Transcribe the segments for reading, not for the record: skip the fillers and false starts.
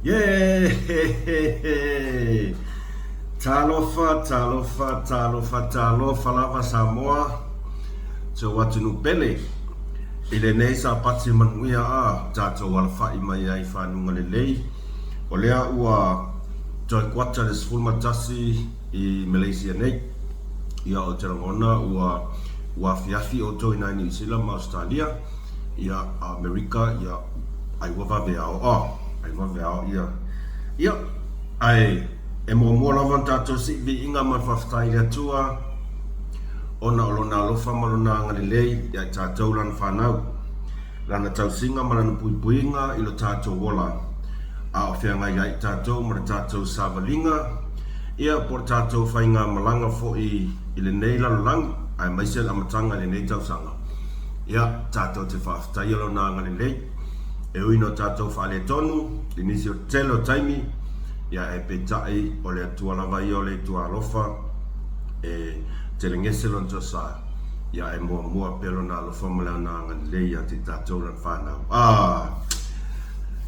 Yeehehehe! Talofa, talofa, talofa, talofa lava Samoa, si ou atunuu pele. I lenei Sapati manuia a tatou alafa'i mai ai i fanuga lelei, o lea ua toe kuata le 11 i Malaysia nei. Ia ou te lagona ua ua afiafi outou i nai Niu Sila ma Ausetalia, ia Amerika, ia ai ua vave ao a, ai vave ao ia. Ia, ae e muamua lava ona tatou sii viiga ma le faafetai i le Atua ona o Lona alofa ma Lona agalelei ia i tatou Lana fanau, Lana tausiga ma Lana puipuiga i lo tatou ola, a o feagai ai i tatou ma le tatou savaliga, ia po o le tatou faigamalaga foi i lenei lalolagi, aemaise le amataga i lenei tausaga. Ia, tatou te faafetaia Lona agalelei, e ui ina o tatou faaletonu i nisi o le tele o taimi, ia ae peitai o le Atua lava ia o le Atua alofa, e telegese Lona toasa, ia ae muamua pea Lona alofa ma Lana agalelei ia te i tatou Lana fanau. Ah!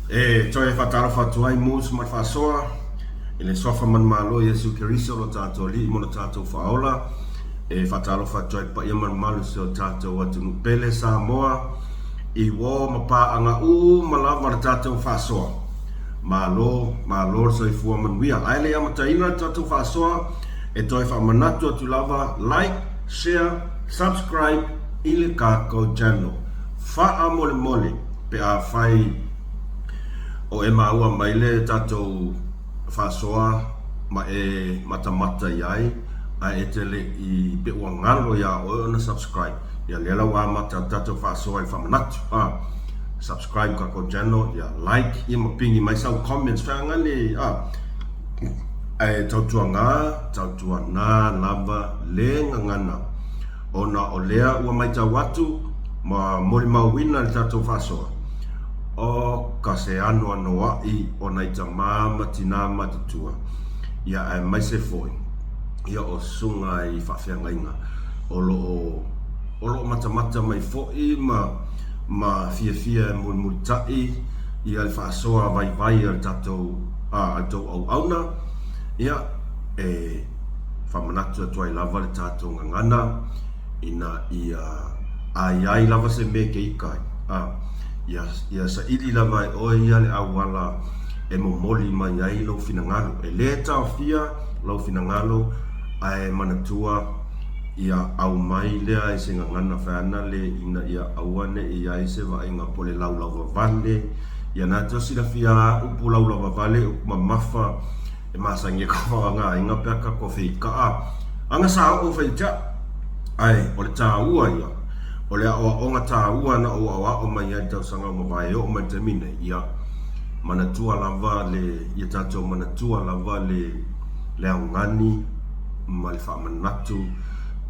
E toe faatalofa atu ai Moose ma le faasoa i le Suafa Manumalo Iesu Keriso lo tatou Alii ma lo tatou Faaola. E faatalofa atu ai le paia ma le mamalu o si o tatou atunuu pele Samoa i uo ma paaga uma lava le tatou faasoa. Malo, malo le soifua manuia. Ae le i amataina le tatou faasoa, e toe faamanatu atu lava, like, share, subscribe i le tatou channel. Faamolemole pe afai o e maua mai le tatou faasoa ma e matamata i ai ae e te le i pe ua galo iā oe ona subscribe ia lea la ua amata le tatou faasoa i le faamanatu a subscribe tatou channel ia like ia ma pigi mai sau comments feagane a ae tautuaga tautuana lava le gagana ona o lea ua matau atu ma molimauina le tatou faasoa, o ka se anoanoaʻi o nai tamā ma tinā matutua, ia aemaise foi ia o susuga i faafeagaiga o lo o o lo o matamata mai foi ma ma fiafia e mulimulitaʻi ia le faasoa vaivai a le tatou a le tou auauna, ia e faamanatu atu ai lava le tatou gagana ina ia a i ai lava se mea e te ita ai, a, ia, ia saili lava e oe ia le auala e momoli mai ai lou finagalo. E lē taofia lou finagalo ae manatua ia aumai lea e se gagana feana le ina ia aua ne i i ai se vaaiga po o le laulauvavale. Ia na te silafia a upu laulauvavale, upu mamafa, E masani ai ka faaaogaina pe a tatou feikaa aga sa oo fai te au. Ae o le taua ia, o le aoaoga taua na ou aoao mai ai i le tausaga ua mavae e oo mai i le taimi nei, ia manatua lava le, ia tatou manatua lava le, le augani ma le faamanatu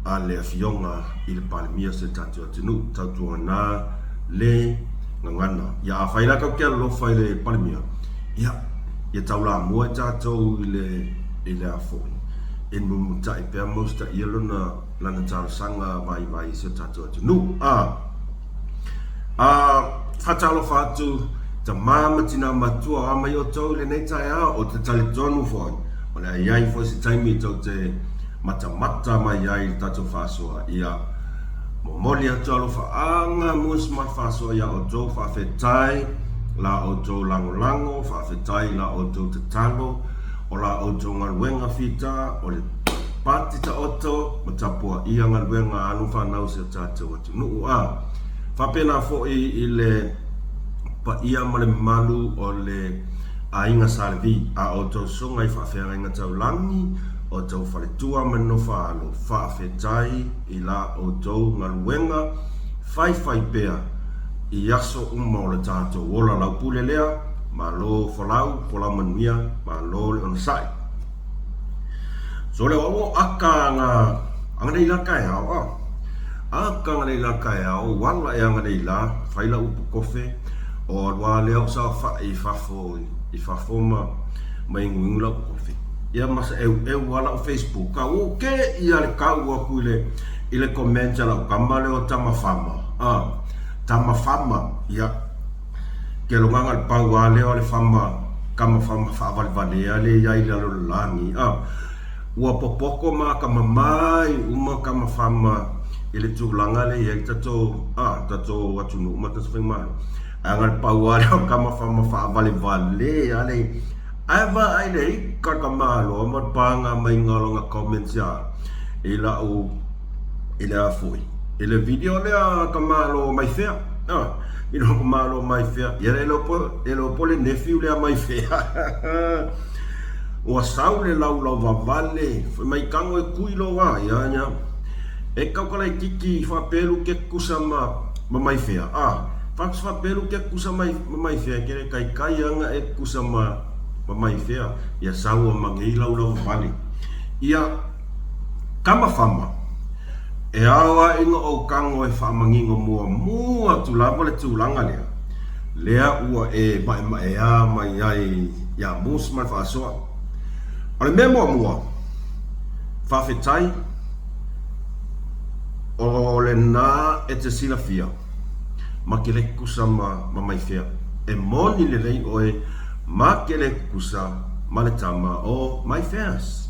a le Afioga i le Palemia o si o tatou atunuu, tautuana le gagana. Ia afai la tatou te alolofa i le Palemia, ia, Ia taulamua i tatou i le, i le a foi, e mumutai pea ma usitaia lona, lana talosaga vaivai i si o tatou atunuu. A, a, faatalofa atu tamā ma tinā matua o a mai outou i lenei taeao, ou te talitonu foi, o le a i ai foi se taimi tou te matamata mai ai i le tatou faasoa, ia, Momoli atu alofaaga Mus ma faasoa iā outou faafetai la outou lagolago faafetai la outou tatalo o la outou galuega fita o le pati taoto ma tapuaia galuega a alu fanau si o tatou atunuu a faapena foi i le paia ma le mamalu o le aiga Sa Levi a outou susuga i faafeagaiga taulagi outou faletua ma le nofoaalo faafetai i la outou galuega faifai pea i aso uma o le tatou ola laupule lea, malo folau, folau manuia, malo le onosai. So le o aka anga anga nei la taeao a aka anga nei la taeao wala e anga nei la fai la upu kofe o alua lea o saofai i fafo i fafo ma ma inguingu lau kofe. Ia ma se eueu lava lau Facebook a ua ke ia le kau aku i le i le comment a lau tama lea o Tama Fama a Tama Fama ia ke loganga le pau a lea o le fama Kama fama faavalevalea le i ai i lalo o le lagi, a ua popoko ma akamamai uma kama fama i le tulaga lea e i ai le tatou, a, tatou atunuu ma tatou faigamalo. Ae na o le pau lava lea o kama fama faavalevalea le Ae vaai le ika le tamaloa ma le paga maiga o lona comments ia i lau i le a foi i le video lea tamalo mai fea a i lona tamalo mai fea ia le iloa po le iloa po le nephew lea mai fea ua sau le laulau vavale fai mai tago e kui lou a ia ia e tau kalaititi faapelu ke kusa ma ma mai fea a Fax faapelu ke kusa mai ma mai fea ke le kaikai anga e kusa ma ma mai fea ia sau a mangei lau lau vale ia kama fama e ao a ina ou kago e faamanino muamua atu lava le tulaga lea lea ua e maemaea mai ai ia Moose ma le faasoa. O le mea muamua, faafetai o lena e te silafia ma ke le kusa ma ma maifea. E moni lelei oe ma ke le kusa ma le tama o Maifeas.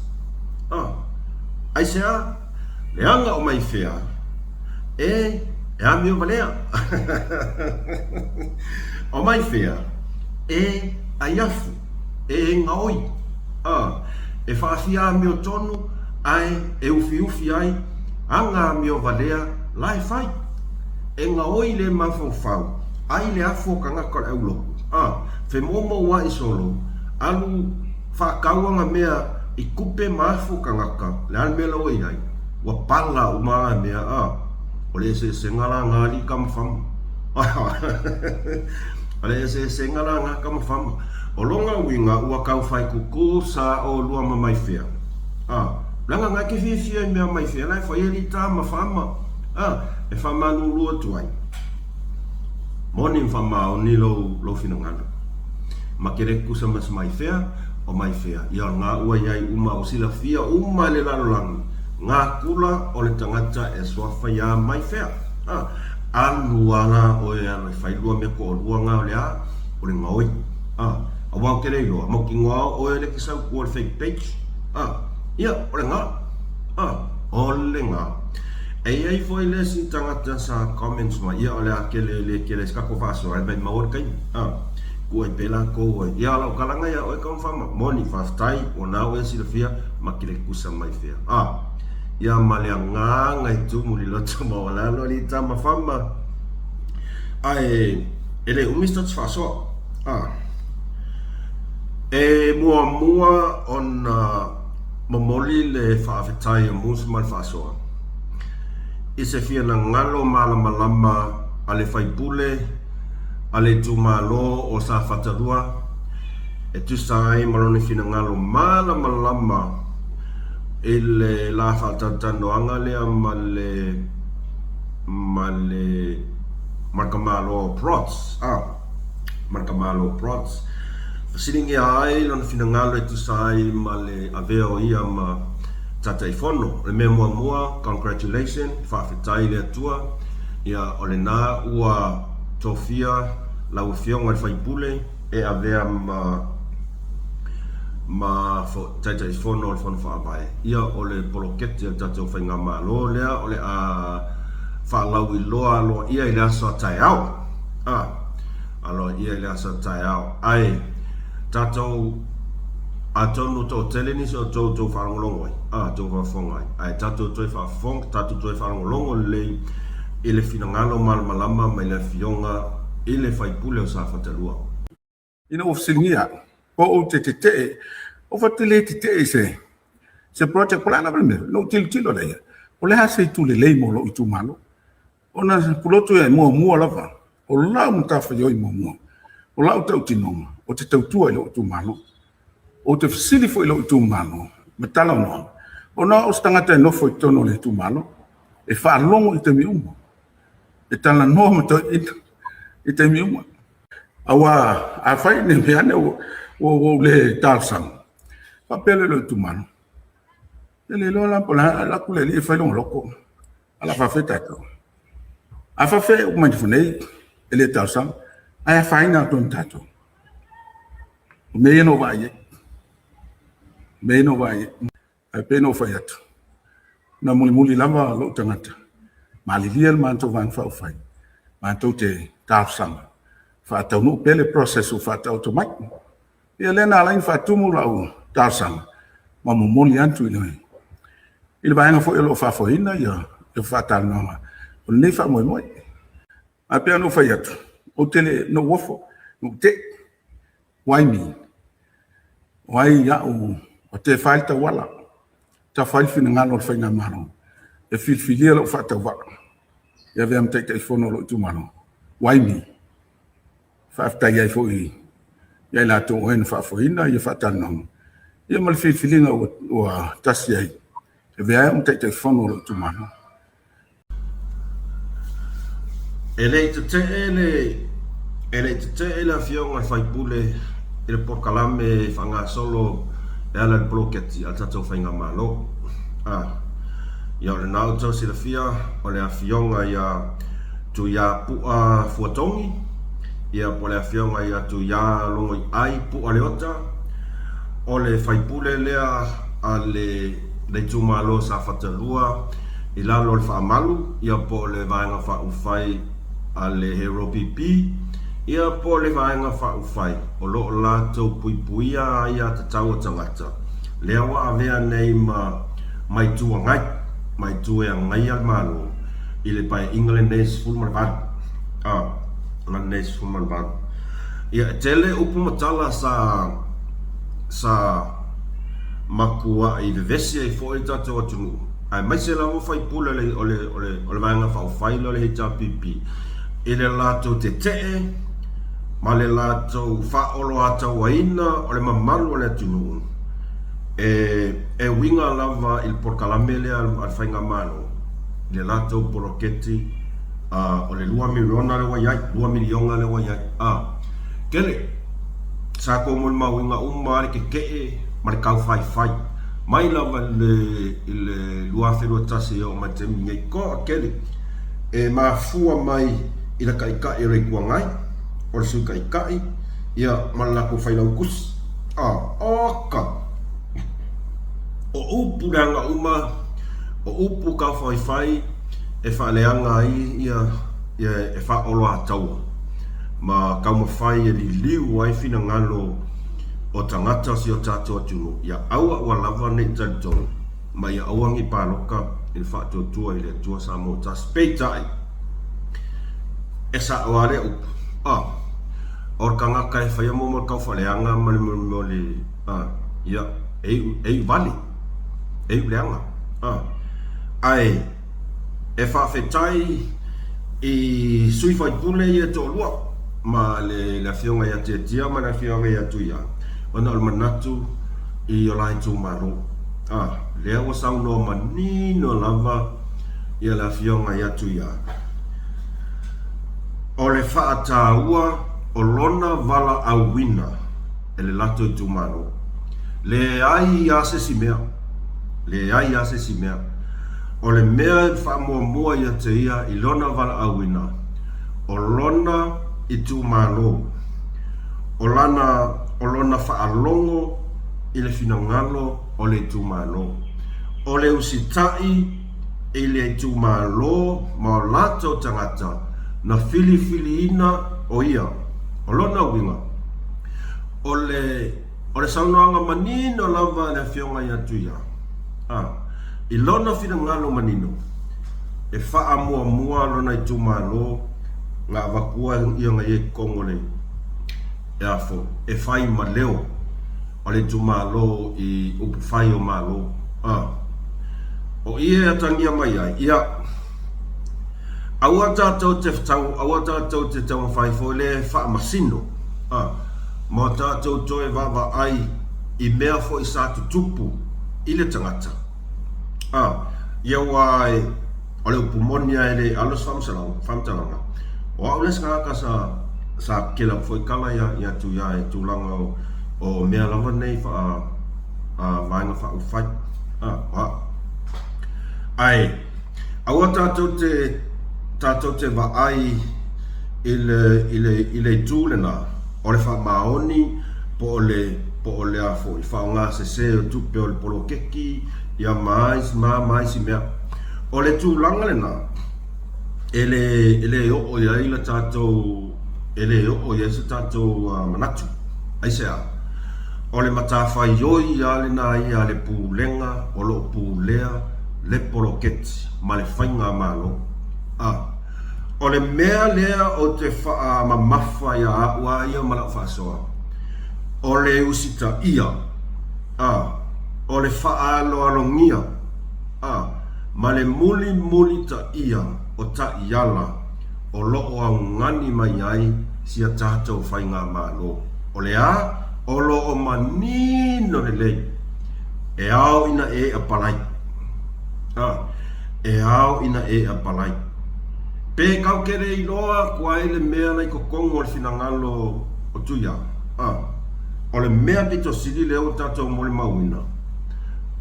Ah, aisea? Leaga o Maifea e e amio valea. O Maifea e aiafu, e gaoi, ah, e faafia amiotonu ae e ufiufi ai aga amio valea la e fai. E gaoi le mafaufau ai le afu o tagata o le aulotu, a, femoumoua'i solo, alu faatau aga mea i tupe ma afu o tagata, le a le mea la ua i ai, ua pala uma aga mea, a, o le eseesega la ga alii tama fama. O le eseesega la ga tama fama. O lona uiga ua tau fai kukū sa olua ma maifea, a, leaga na e te fiafia i mea maifea la e fai alii tama fama. A, e faamalulu atu ai, moni ma faamaoni lou, lou finagalo. Ma ke le kusa mas mai fea, o mai fea. Ia o lena ua i ai uma, ua silafia uma e le lalolagi, ngā kula o le tagata e suafa iā mai fea. A, alu a la oe alu e fai lua mea toalua ngā o le a, o le gaoi. A, aua ou te le iloa, mautinoa oe le te sau i tua o le fake page. A, ia, o le gā. A, o le gā. E i ai foi le isi tagata sa comments mai, ia o le a kele le kele se tatou faasoa e maimau ai le taimi. A, tuu ai pea latou ai. Ia o lau talaga ia oe Kaumafama, moni, faafetai, ua na oe silafia ma kele kusa mai fea. A, ia ma le agaga e tumu i le loto maualalo alii tama fama. Ae e le umi se tatou faasoa. A, e muamua ona momoli le faafetai a Moose ma le faasoa i se finagalo malamalama a le faipule a le itumalo o Safata 2 e tusa ai ma lona finagalo malamalama i le la faatalatalanoaga lea ma le ma le ma le tamaloa o Protz. Ah. ma le tamaloa Protz. Fesiligia ai lona finagalo e tusa ai ma le avea o ia ma Taitaifono. O le mea muamua, congratulation, faafetai i le Atua, ia o lena ua tofia lau Afioga i le Faipule e avea ma ma Taitaifono o le Fono Faavae. Ia o le poloketi a le tatou Faigamalo lea o le a faalauiloa aloaia i le aso a taeao. A, aloaia i le aso a taeao. Ae, tatou, atonu toatele nisi o outou tou faalogologo ai, a, tou faafofoga ai, ae tatou toe faafofoga, tatou toe faalogologo lelei i le finagalo malamalama mai le Afioga i le Faipule o Safata 2. Ina ua fesiligia au, po ou te tetee, ou fai atu, le tetee i se, se project, po o le a lava le mea, na ou tilotilo lea, o le a se itu lelei mo lou itumalo. Ona pulotu ia muamua lava, o lau matafaioi muamua, o lau tautinoga, o te tautua i lou itumalo. Ou te fesili foi i lou itumalo, ma talanoa, ona o se tagata e nofo i totonu o le itumalo, e faalogo i taimi uma, e talanoa ma toeaiina i taimi uma. Aua afai ne mea ane ua ou le talosaga, faapea lea i lou itumalo, e le iloa la po o le a, alu atu le alii e fai lona loto. Ala faafetai tatou. A faafetai uma ifo nei, e le talosaga, ae afaina atu ma tatou. O mea ia na ou vaai ai. O mea ia na ou vaai ai. Ae pei ona ou fai atu, na mulimuli lava lou tagata, malilie le matou Vaega Faaupufai, matou te talosaga, faataunuu pea le process ua faataoto mai. Ia lea na ala ai ona faatumu lau talosaga ma momoli atu i le i le vaega foi o lo o faafoeina ia faatalanoaga o lenei faamoemoe. Ae pei ona ou fai atu, ou te le, na ou ofo, na ou tei. Why me? O ai a'u ua tefa ai le tauala, tafa ai le finagalo o le Faigamalo e filifilia lou faatauvaa e avea ma Taitaifono o lou itumalo? Why me? Faafetai ai foi ia i latou o e na faafoeina ia faatalanoaga ia ma le filifiliga ua tasi ai e avea ai a'u ma Taitaifono o lou itumalo. E le i tetee le E le i tetee le Afioga i le sui usufono i le polokalame faagasolo e ala i le poloketi a le tatou Faigamalo. A Ia o lena outou silafia o le Afioga ia Tuiapu'a Fuatogi, ia po o le Afioga ia Tuialogoi'ai Pu'a Leota, o le sui usufono lea a le le itumalo o Safata 2 i lalo o le faamalu, ia po o le Vaega Faaupufai a le HRPP, ia po o le Vaega Faaupufai o lo o latou puipuia aia tatau a tagata, lea ua avea nei ma ma Itu Agai, ma Itu e agaia le Malo i le Paeaiga lenei 18, a, lenei 18. Ia, e tele upu ma tala sa, sa matuai vevesi ai foi le tatou atunuu, aemaise lava sui usufono o le, o le, o le Vaega Faaupufai lea o le HRPP, i le latou tetee ma le latou faaoloatauaina o le mamalu o le atunuu e, e uiga lava i le polokalame lea a le Faigamalo, i le latou poloketi a, o le $2 miliona lea ua i ai, $2 miliona lea ua i ai. A, tele. Sa tou molimauina uma lava le tetee ma le taufaifai mai lava i le 2021 e oo mai i le taimi lenei. Toatele e mafua mai i le Taitai o le Itu Agai, o le Sui Taitai ia ma le latou Failautusi. A, oka! O upu leaga uma, o upu taufaifai e faaleaga ai ia e faaoloataua ma taumafai e liliu ai finagalo o tagata o si o tatou atunuu ia aua ua lava nei talitonu ma ia aua nei paloka i le faatuatua i le Atua Samoa Tasi. Peitai, e sa'o lava lea upu, a, o le tagata e faia mo le taufaaleaga ma le mea o le, a, ia, e iu, e iu vale, e iu leaga, a, ae E faafetai i sui faipule ia e toalua ma le afioga ia Tiatia ma le afioga ia Tuia ona o le manatu i o la itumalo. A, lea ua saunoa manino lava ia le afioga ia Tuia o le faataua o lona valaauina e le latou itumalo. Leai a se isi mea, leai a se isi mea. O le mea e faamuamua ia te ia i lona valaauina, o lona itumalo, o lana, o lona faalogo i le finagalo o le itumalo, o le usitai i le itumalo ma o latou tagata na filifiliina o ia. O lona uiga, o le, o le saunoaga manino lava a le Afioga ia Tuia, a, i lona finagalo manino, e faamuamua lona itumalo na avatua ia na ia i totonu o le e e fai ma leo o le itumalo i upufai o Malo. A, o i e atagia mai ai, ia, aua tatou te tau, aua tatou te taumafai foi le faamasino, a, ma tatou toe vaavaai i mea foi sa tutupu i le tagata. A, ia aua e, o le upu moni lava e le alo se faamatalaga, o au le isi tagata sa, sa kela atu foi tala ia, ia Tuia i tulaga o, o mea lava nei faa, a, vaega faaupufai. A, o au. Ae, aua tatou te, tatou te vaai i le, i le, i le itu lena, o le faamaoni. Po o le, po o le a foi, faaaoga sese o tupe o le poloketi, ia ma isi ma, ma isi mea. O le tulaga lena, e le, e le oo i ai le tatou, e le oo i ai se tatou manatu. Aisea? O le matafaioi lava lena ia a le Pulega o lo o pulea le poloketi ma le faigamalo. A. O le mea lea ou te faamamafa ia au a ia ma lau faasoa, o le usitaia, a, o le faaaloalogia, a, ma le mulimulitaia o taiala o lo o augani mai ai si a tatou faigamalo. O le a? O lo o manino lelei, e ao ina e apalai. A, e ao ina e apalai. Pe kau ke le iloa aku ai le mea la i totonu o le finagalo o Tuia, a, o le mea pito sili lea ua tatou molimauina,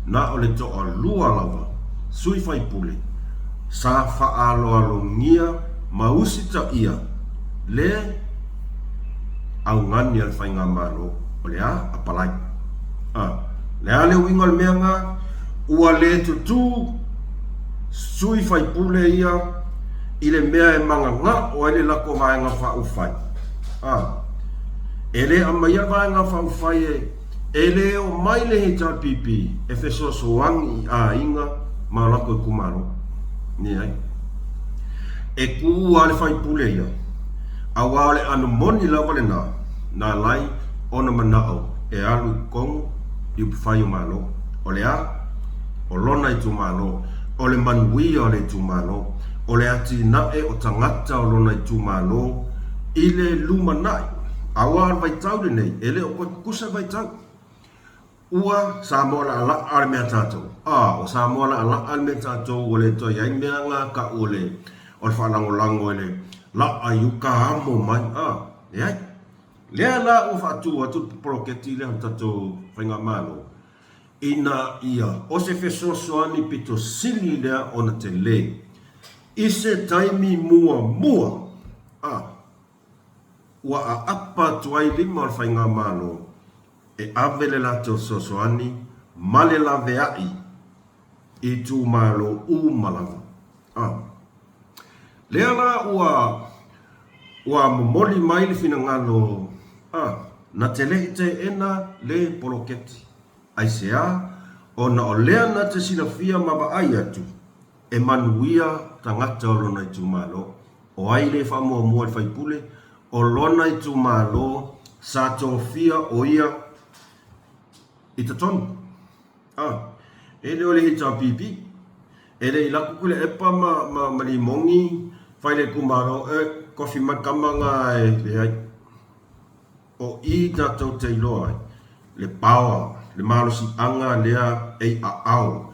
na o le toalua lava sui faipule sa faaaloalogia ma usitaia le augani a le faigamalo, o le a? Apalai. A, le a le uiga o le mea na? Ua le tutū sui faipule ia i le mea e magagao ai le lako Vaega Faaupufai. A, e le aumaia le Vaega Faaupufai e, e le omai le HRPP e fesoasoani i aiga ma o lako itumalo. Leai. E kū lava le faipule ia, aua o le ʻano moni lava lena na ala ai ona manaʻo e alu i totonu i upufai o Malo. O le a? O lona itumalo, o le manuia o le itumalo, o le atinae o tagata o lona itumalo i le lumanai. Aua o le vaitau lenei, e le o toe tutusa le vaitau. Ua Samoa laalaa le mea tatou. A, ua Samoa laalaa le mea tatou, ua le toe i ai mea na tau o le, o le faalagolago i le laa i uka amo mai. A, leai. Lea la ua faatu atu le poloketi lea o le tatou Faigamalo, ina ia o se fesoasoani pito sili lea ona tele i se taimi muamua, a ua aapa atu ai lima o le Faigamalo e ave le latou fesoasoani ma le laveai i itumalo uma lava. A lea la ua ua momoli mai le finagalo a na te le i teena le poloketi. Aisea? Ona o lea na te silafia ma vaai atu e manuia tagata o lona itumalo. O ai le faamuamua i le faipule? O lona itumalo sa tofia o ia i totonu. A, e le o le HRPP. E le i laku Tuilaepa ma, ma, ma Limogi fai le itumalo, e, kofi mai kama nga e leai. O i tatou te iloa ai le power, le malosiaga lea e i aao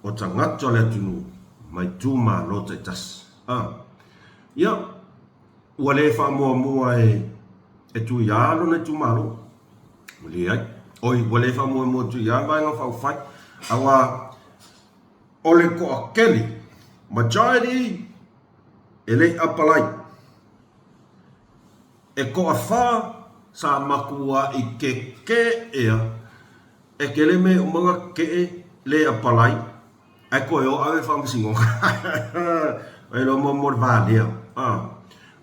o tagata o le atunuu ma itumalo taitasi. A, ia, ua le faamuamua e, e Tuia lona itumalo. Leai. Oi, ua le faamuamua e Tuia le Vaega Faaupufai, aua o le toatele, majority, e le i apalai. E toafa sa matuai kekeʻe e tele mea uma na kekeʻe le apalai ae toe o ave faamasinoga. Oi loa mo mo le valea. Ah,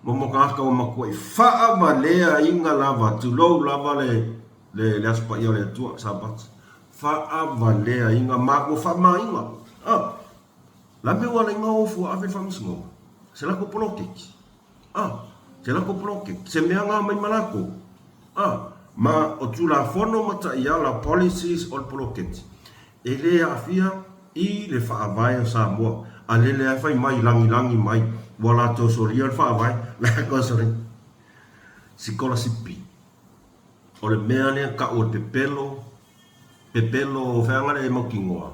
mo mo tagata ua matuai faavaleaina lava, tulou lava le le le Aso Paia o le Atua, Sabati. Faavaleaina ma ua faamaina. Ah, la mea ua ala ai na o fua ave le faamasinoga. Se latou poloketi. A, se latou poloketi, se mea na aumai ma latou. A, ma o Tulafono ma taiala, policies, o le poloketi, e le aafia i le Faavae o Samoa. A lele lava e fai mai, lagilagi mai, ua latou solia le Faavae, latou solia sikolasipi. O le mea lea tau o le pepelo, pepelo, feaga le mautinoa,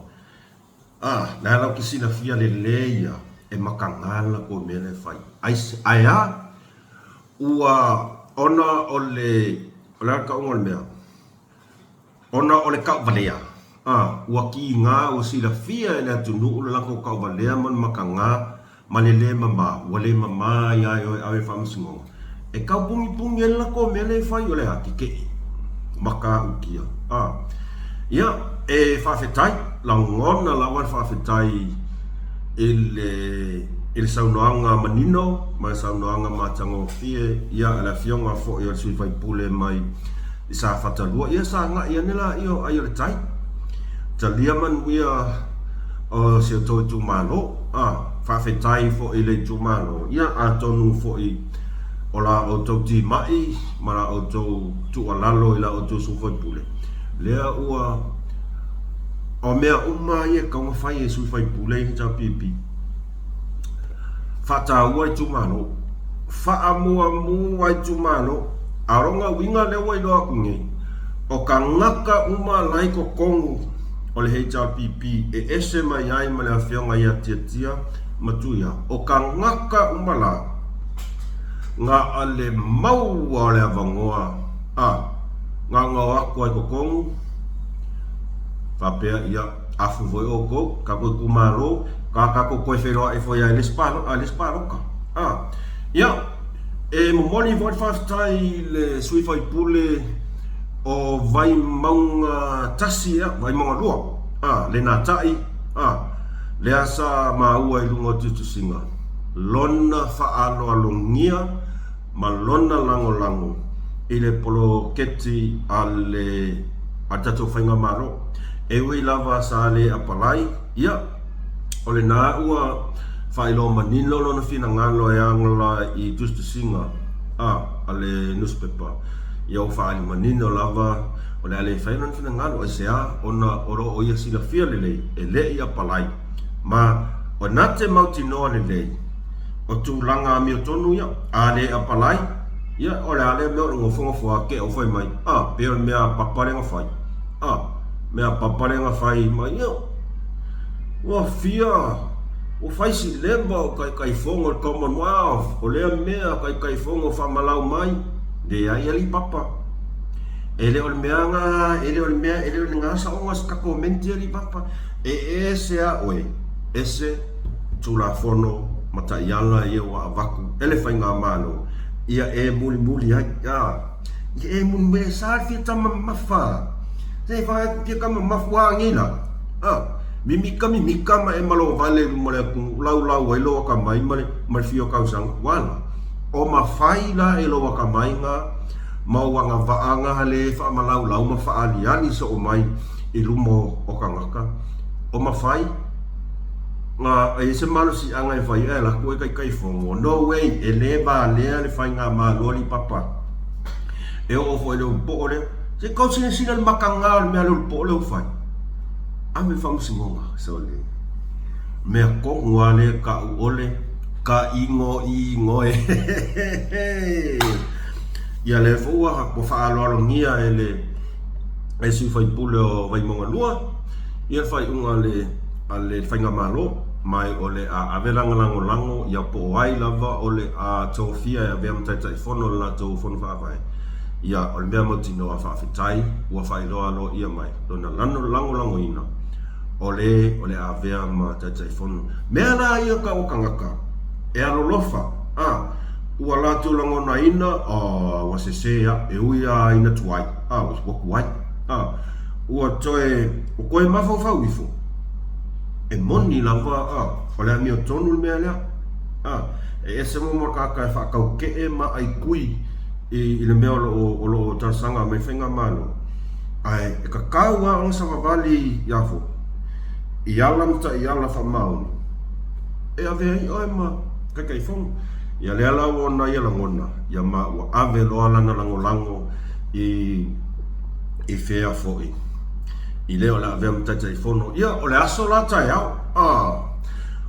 A, lea la ou te silafia lelei ia e mataga le latou mea lea e fai. Ae a? Ua, ona o le, o le a le tauga o le mea? Ona o le tauvalea, a, ua kiga, ua silafia e le atunuu le latou tauvalea ma le mataga ma le le mama, ua le mama ia e o e ave i le faamasinoga, e tau pugipugī ai le latou mea lea e fai, o le a? Kekeʻe. Matautia. A. Ia, e faafetai, lagona lava le faafetai i le, i le saunoaga manino ma le saunoaga matagofie, ia, a le Afioga foi o le sui faipule mai i Safata 2. Ia, sagai ane laia o ai o le tai. Talia manuia o si o outou itumalo. A. Faafetai foi i le itumalo, ia, atonu foi o la outou timai ma la outou tuualalo i la outou sui faipule, lea ua, o mea uma ia e tatau ona fai e sui faipule i HRPP. Faataua itumalo, faamuamua itumalo, a o lona uiga lea ua iloa atu nei, o tagata uma la i totonu o le HRPP e ese mai ai ma le afioga ia Tiatia ma Tuia, o tagata uma la, Na a le maua o le avanoa a gaogao atu ai totonu, faapea, ia, afu foi outou, tatou itumalo, ka tatou toe feiloai foi a i le isi palota. A, ia, e momoli foi le faafetai i le sui faipule o Vaimauga 1, ia, Vaimauga 2, a, Lenatai, a, lea sa maua i luga o tusitusiga. lona faaaloalogia ma lona lagolago i le poloketi a le tatou Faigamalo. E ui lava sa le apalai, ia, o lena ua faailoa manino lona finagalo e aga i tusitusiga a le nusipepa. Ia ua faaali manino lava o le a le faia lona finagalo. Aisea? Ona o lo o ia silafia lelei e le i apalai. Ma o na te mautinoa lelei, o tulaga amiotonu ia, a le apalai, ia o le a lea mea o le nofonofo a ke o fai mai, a, pei o le mea a Papa lea na fai, a, mea a Papa lea na fai mai, ia, ua fia, ua fai si leva o Taitaifono o le Commonwealth, o lea mea Taitaifono faamalau mai, leai alii Papa. E le o le mea na, e le o le mea, e le o le na saoga se tatou menti alii Papa. E ese a oe, ese Tulafono ma taiala ia ua avatu e le Faigamalo ia e mulimuli ai, a, ia e mulimuli ai, sa le fia tama mamafa, se fia tama mamafa ua agi la, a, mimika mimika ma e malovale i luma o le atunuu, laulau ai lou atamai ma le, ma le fia o tausaga, ua ala, o mafai la e lou atamai na ma ou agavaa na le faamalaulau ma faaaliali soo mai i luma o tagata, o mafai na e i ai se malosiaga e fai ae alu atu oe Taitaifono, no way, e le valea le faigamalo a Lipapa. E oo foi i le ulu poo lea, se i tau silasila i le mataga o le mea a le ulu poo lea ua fai. Ave i le faamasinoga, sole. Mea tonu lava lea e tau o le tainoino e. Ia lea foi ua faaaloalogia e le e sui faipule o Vaimauga 2 ia le faaiuga a le a le Faigamalo ma o le a ave lana lagolago ia po o ai lava o le a tofia e avea ma Taitaifono o le latou Fono Faavae. Ia o le mea mautinoa faafetai ua faailoa aloaia mai lona lagolagoina o le o le a avea ma Taitaifono. Mea la ia tau o tagata e alolofa a ua latou lagonaina a ua sese a e ui a ina tuai. A, ua tuai. A, ua toe, ua toe mafaufau ifo, e moni lava, a, o le amiotonu le mea lea. A, e ese mo makaka e faatauke'e ma ʻaikui i, i le mea o lo o, o lo o talosaga mai Faigamalo, ae e tatau lava ona savavali ia fo, i ala ma taiala faamaoni, e ave ai oe ma Taitaifono. Ia lea la ua ona ia lagona, ia ma ua ave loa lana lagolago i i fea foi i lea o le a avea ma Taitaifono. Ia, o le aso la taeao, a,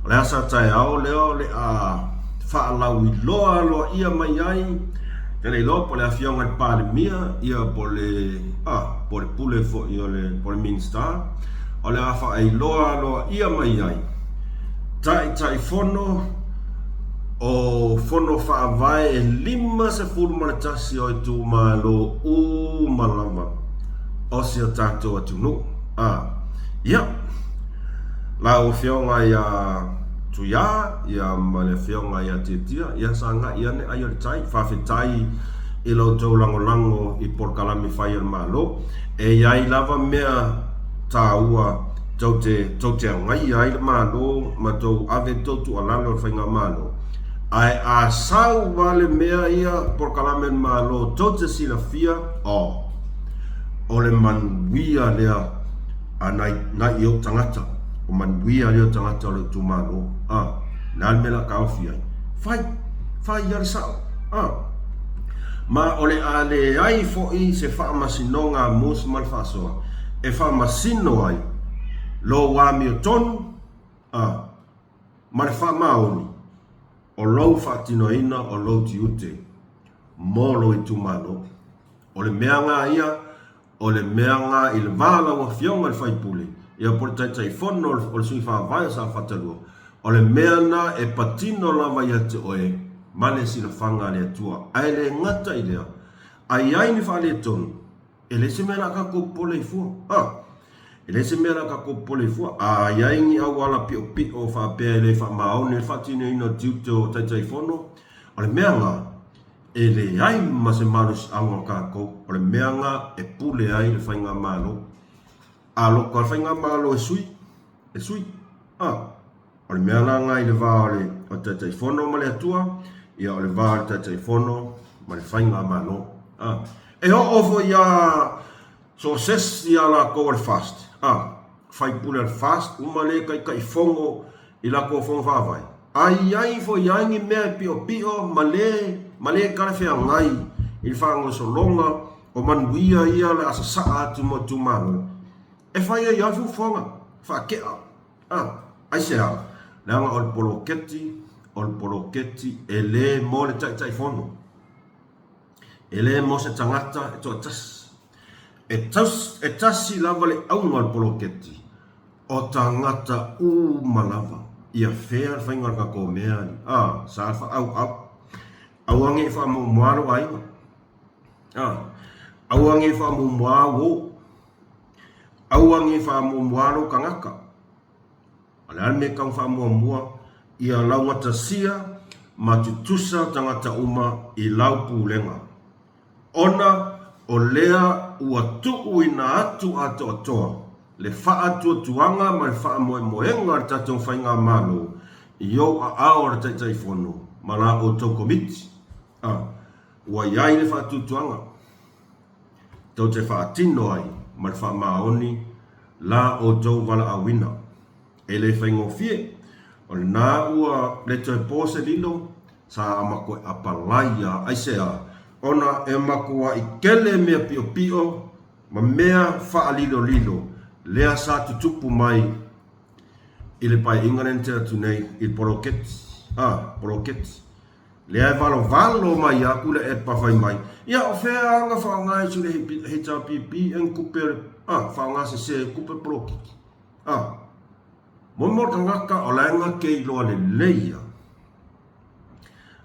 o le aso taeao lea o le a faalauiloa aloaia mai ai, te le iloa po o le Afioga i le Palemia, ia po o le, a, po o le Pule foi o le, po o le Minisita, o le a faailoa aloaia mai ai Taitaifono o Fono Faavae e 51 o itumalo uma lava o si o tatou atunuu. A, ia, lau Afioga ia Tuia, ia ma le Afioga ia Tiatia, ia sagai ane ai o le tai. Faafetai i lo outou lagolago i polokalame fai a le Malo. E i ai lava mea taua tou te, tou te agaia ai le Malo ma tou ave tou tuualalo i le Faigamalo, ae a sau vale mea ia polokalame a le Malo tou te silafia, oh, o le manuia lea a nai, nai ou tagata, o manuia lea o tagata o le itumalo, a, le a le mea la taofi ai? Fai, fai ia le sao, a. Ma o le a leai foi se faamasinoga a Mose ma le faasoa e faamasino ai lou amiotonu, a, ma le faamaoni o lou faatinoina o lou tiute mo lou itumalo. O le mea nga ia, o le mea nga i le va o lau Afioga i le sui usufono, ia po o le Taitaifono o le Sui Faavae o Safata 2, o le mea na e patino lava ia te oe ma le silafaga a le Atua. Ae le gata i lea, a i ai ni faaletonu, e leai se mea o le a tatou popole ai fua. A! E leai se mea o le a tatou popole ai fua. A i ai ni auala piopio faapea e le faamaoni ai le faatinoina o tiute o Taitaifono, o le mea nga, E leai ma se malosiaga o tatou, o le mea na e pule ai le Faigamalo. A loko a le Faigamalo e sui, e sui. A, o le mea la na i le va o le Taitaifono ma le Atua, ia o le va o le Taitaifono ma le Faigamalo. A, e oo foi a so o se isi a latou o le FAST, a, faipule a le FAST uma le Taitaifono i latou fono faavae, a i ai foi ai ni mea e piopio ma le ma le talafeagai i le faagasologa o manuia ia o le a sasaa atu mo itumalo, e fai ai lava fuafuaga faatea. A, aisea? Leaga o le poloketi, o le poloketi e le mo le Taitaifono. E le mo se tagata e toatasi. E e tasi lava le auga o le poloketi, o tagata uma lava. Ia fea le faiga o le tatou mea alii. A, sa le faaauau. Aua ne i faamuamua lou aiga. A, aua ne i faamuamua au uo. Aua ne i faamuamua lou tagata. O le a le mea e tau faamuamua? Ia laugatasia ma tutusa tagata uma i lau pulega, ona o lea ua tuuina atu atoatoa le faatuatuaga ma le faamoemoega o le tatou Faigamalo i ou aao o le Taitaifono ma la outou Komiti. A, ua i ai le faatuatuaga tou te faatino ai ma le faamaoni la outou valaauina. E le faigofie, o lena ua le toe po se lilo, sa matou apalai a aisea, ona e matuai tele mea piopio ma mea faalilolilo lea sa tutupu mai i le paeaiga lea na tea atu nei i le poloketi, a, poloketi. Lea e valovalo mai aku le epa fai mai, ia o fea aga faaaoga e sule HRPP e ni tupe, a, faaaoga sese tupe poloketi. A, momo tagata o la e gate iloa lelei ia,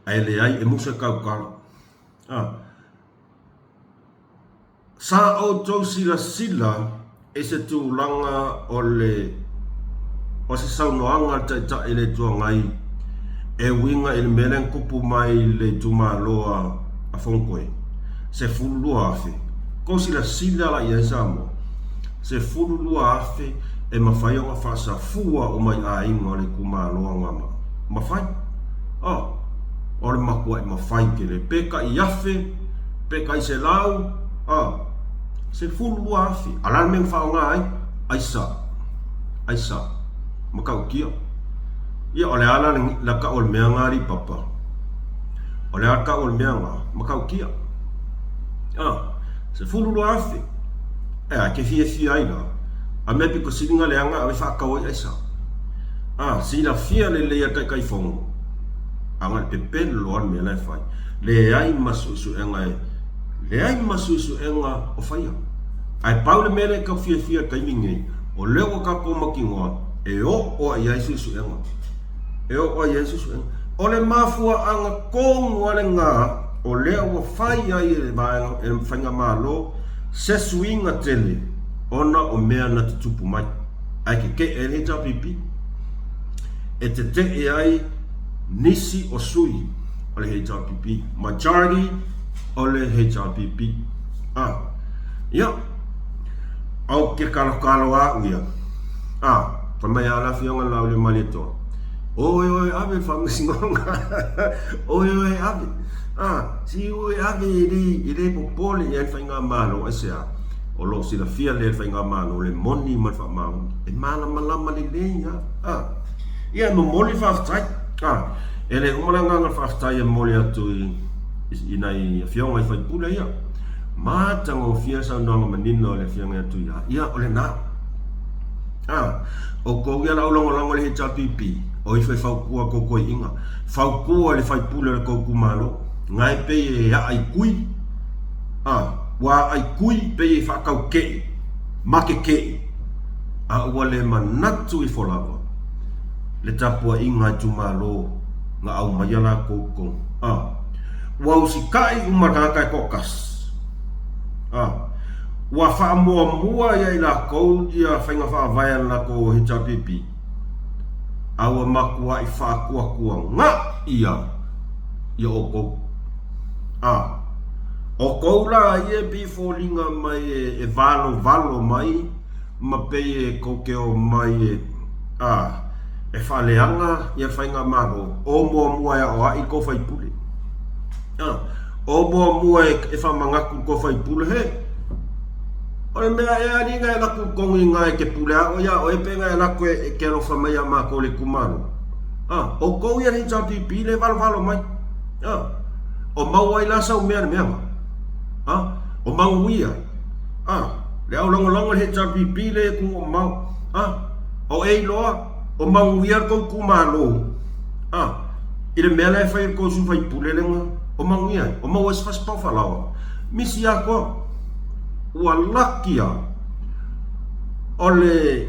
ae leai e musa tautala. A, Sa outou silasila i se tulaga o le o se saunoaga a le Taitai i le Itu Agai e uiga i le mea lea na tupu mai i le itumalo a Fonotoe, 12,000. Tou silasila la i ai Samoa? 12,000 e mafai ona faasafua uma i aiga o le itumalo a Anoamaa. Mafai? Oh, o le matuai mafai tele. Pe tai afe, pe tai selau, a, 12,000. A o le a le mea na faaaoga ai? Aisa. Aisa. Matautia. Ia, o le a la le tau o le mea na alii papa? O le a le tau o le mea na? Matautia. A, 12,000. E a, e te fiafia ai la? A mea pito sili na leaga ave faatau ai aisa. A, silafia lelei e le Taitaifono, a na le pepelo lava le mea la e fai. Leai ma suesuega e, leai ma suesuega o faia. Ae pau le mea lea e tau fiafia i le taimi lenei, o lea ua tatou mautinoa e oo lava i ai suesuega. E oo lava i ai suesuega. O le mafuaaga tonu lava lena o lea ua fai ai e le vaega, e le Faigamalo se suiga tele ona o mea na tutupu mai. Ae tetee ai le HRPP. E tetee ai nisi o sui o le HRPP. Majority. O le HRPP. A. Ia. Ou ke kalokalo a'u ia. A. Fai mai a le afioga le Laauliamalietoa, Oe oe ave le faamasinoga. Oe oe ave. A. Si oe ave e le, e le popole i ai le Faigamalo. Aisea? O lo o silafia lea e le Faigamalo le moni ma le faamaoni. E malamalama lelei lava. A. Ia, e momoli le faafetai. A. E le uma le agaga faafetai e momoli atu i, i nai afioga i faipule ia. Matagofie le saunoaga manino a le afioga ia Tuia. Ia, o lena. A, outou ia la aulagolago i le HRPP, o ifo e faukua kou koiiga. Faukua i le faipule o le kou itumalo. Ngae pei e aa i kui. A, ua aa i kui pei e faakaukei, makekei. A ua le manatu ifo lava le tapuaiga a itumalo na aumaia lakou i totonu. A, ua usikai uma le tagata e toatasi. A, ua faamuamua ia i lakou ia faiga faavae a le lakou HRPP, a ua matuai faatuatuagaʻi ia ia outou. A, outou la ia e pei e foliga mai e valovalo mai ma pei e tou te omai e, a, e faaleaga ia faigamalo, o muamua e aoai le tou faipule. A, o muamua e, e faamanatu le tou faipule, he, o le mea ea alii na e alu atu i totonu i ina e te pule a oe ia oe pe na e alu atu e, e te alofa mai ia matou i le itumalo. A, outou ia le HRPP le valovalo mai. A, o maua ai la sau mea i le mea na. A, o manuia. A, le au lagolago i le HRPP le e tuuamamao. A, o e iloa, o manuia le tou itumalo. A, i le mea la e fai e le tou sui faipule lena, o manuia ai, o maua ai se fasipao falaoa. Misi atoa, ua laki a o le,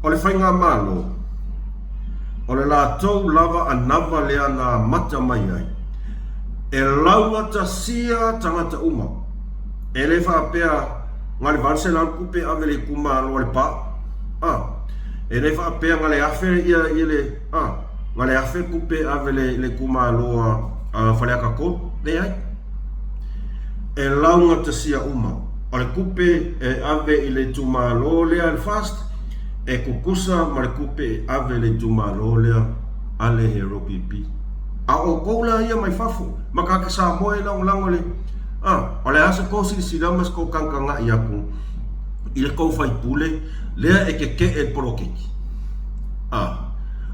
o le faigamalo, o le latou lava anava lea na amata mai ai, e laugatasia tagata uma. E le faapea na le 800 tupe e ave i le itumalo a Lepa. A. E le faapea na le afe ia ia le a na le afe tupe e ave i le itumalo a a Faleata 3. Leai. E laugatasia uma. O le tupe e ave i le itumalo lea a le FAST e tutusa ma le tupe e ave i le itumalo lea a le HRPP. A o outou la ia mai fafo ma tagata Samoa e lagolago i le A, o le a se tou silasila ma se tou tagatagai atu i le tou faipule lea e kekeʻe i le poloketi? A,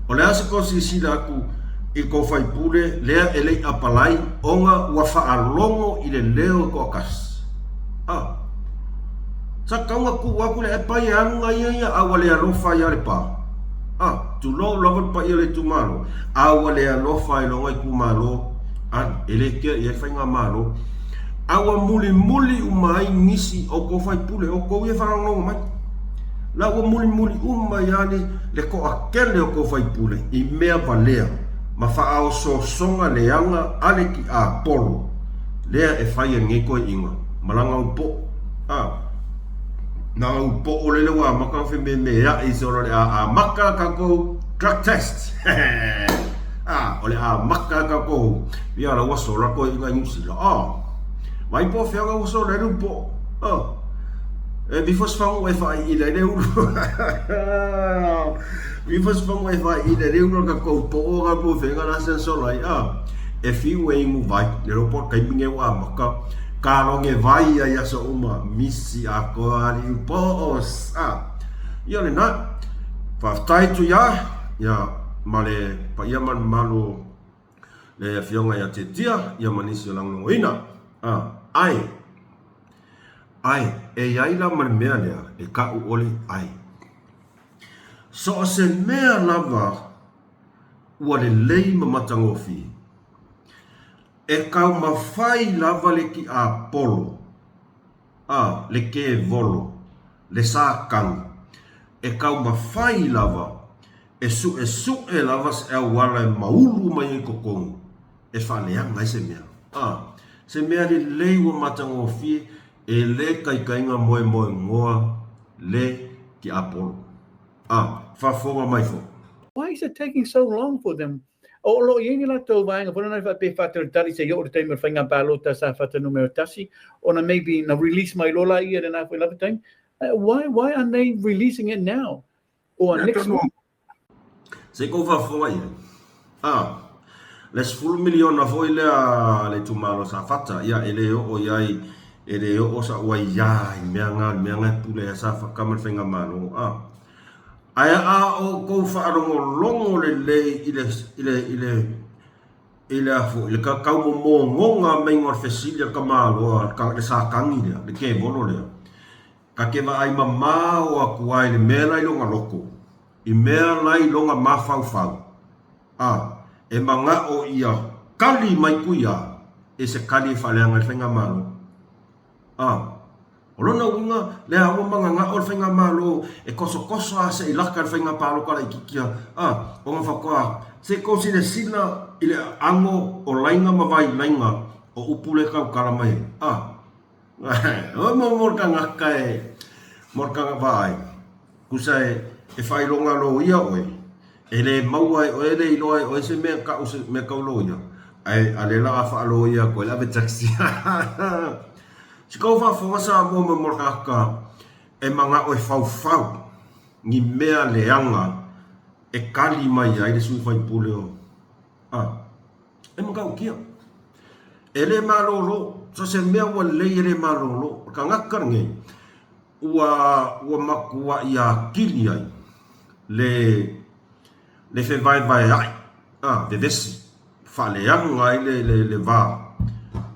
o le a se tou silasila atu i le tou faipule lea e le i apalai ona ua faalogo i le leo e toatasi? A, sa tatau ona tuu atu le ae e alu na ia ia a ua le alofa ia Lepa. A, tulou lava le paia o le itumalo, a ua le alofa i lona itumalo. Ai, e le kea i ai faigamalo. A ua mulimuli uma ai nisi o kou faipule, o kou ia e faalogologo mai. La ua mulimuli uma ai lava le, le toatele o kou faipule i mea valea ma faaosoosoga leaga a le tiapolo lea e fai e lenei toeaiina ma lana upo'o. A, na au po'o lele ua amata ona fememea'i solo le a amata tatou drug test. A, o le amata tatou ia la ua sola toeaiina i Niu Sila. A, vai po o fea la ua sola ai le upo'o. A, e vifo se faguga e faaiili ai le ulu. Vifo se faguga e faaiili ai le ulu o le tatou po'o na po o fea la se sola ai. A, e fiu e inu vai, le iloa po o le taimi lenei ua amata kaloge vai ai aso uma, misi atoa alii upo'o. A, ia lena. Faafetai Tuia, ia ma le paia ma le mamalu o le Afioga ia Tietia ia ma nisi o lagolagoina. A, ae, ae, e i ai la ma le mea lea e taʻu ʻole ai. So o se mea lava ua lelei ma matagofie, e taumafai lava le tiapolo, a, le kevolo, le Satani, e taumafai lava e suʻesuʻe lava se auala e maulu mai ai i totonu e faaleaga ai se mea. A, se mea lelei ua matagofie e le taitaiga moemoenoa le tiapolo. A, faafofoga mai foi. Why is it taking so long for them? O lo o i ai ni latou vaega foi lena faapea e faatalitali seia oo i le taimi o le faiga palota a Safata numera 1 ona maybe na release mai loa laia i lena foi lava taimi. Why, why aren't they releasing it now or next week? Se i kou faafofoga i ai. A, le 10 miliona foi lea a le itumalo Safata, ia e le oo i ai, e le oo sa'u aiā i mea nga, le mea nga e pule ai a Safata ma le faigamalo. A, ae a outou faalogologo lelei i le, i le, i le, i le a foi, le taumomogoga maiga o le fesili a le tamaloa, le Satani lea, le tevolo lea, Ta te vaai mamao atu ai i le mea la i lona loto, i mea la i lona mafaufau, a e manao ia kali mai kuia e se kali e faaleaga ai le faigamalo. A o lona uiga, lea ua mananao le faigamalo e kosokoso a se i laka i le faiga palota laitiiti a, ona faatoa se i tou silasila i le aano o laiga ma vailaiga o upu lea e tautala mai ai. A. Oi mo mo le tagata e mo le tagata vaai tusa e e faailoga loia oe e le maua e oe e le iloa e oe se mea tau se mea tau loia ae a lea la a faaloia atu ai le ave taxi si kou faafofoga Samoa mo mo le tagata e manao e faufau ni mea leaga e kali mai ai le sui faipule o a E matautia. E le malolo, so se mea ua lelei e le malolo. O le tagata lenei, ua, ua matuai atili ai le, le fevaevaea'i, a, vevesi, faaleaga ai le, le, le va